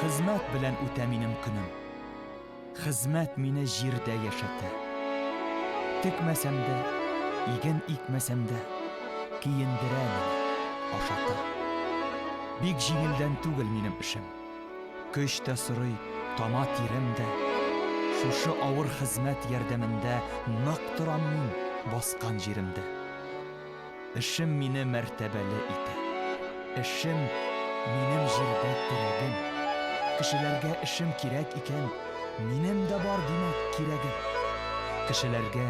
Хезмәт белән үтә минем көнем. Хезмәт мине җирдә яшәтә. Текмәсәм дә, иген икмәсәм дә, киендерә мине, ашата. Бик җиңелдән түгел минем эшем. Көч тә сорый, тама тирем дә. Шушы авыр хезмәт ярдәмендә нык торам мин баскан җиремдә. Эшем мине мәртәбәле итә. Эшем, минем җирдә терәгем. Кешеләргә эшем кирәк икән, минем дә бар, димәк, кирәгем. Кешеләргә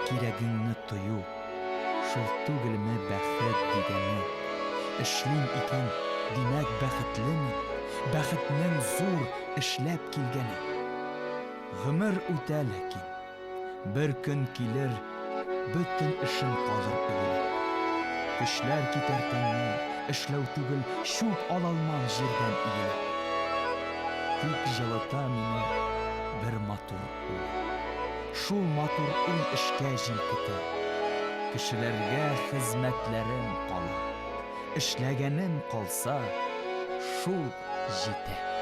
кирәгеңне тою, шул түгелме бәхет дигәне? Эшлим икән, димәк, бәхетле мин, бәхетнең зур эшләп килгәне. Гомер үтә ләкин. Бер көн килер, бөтен эшем калыр өелеп. Көчләр китәр тәннән, эшләү түгел, чүп алалмам җирдән иелеп. Тик җылыта мине бер матур уй. Шул матур уй эшкә җилкетә. Кешеләргә хезмәтләрем кала. Эшләгәнем калса, шул җитә.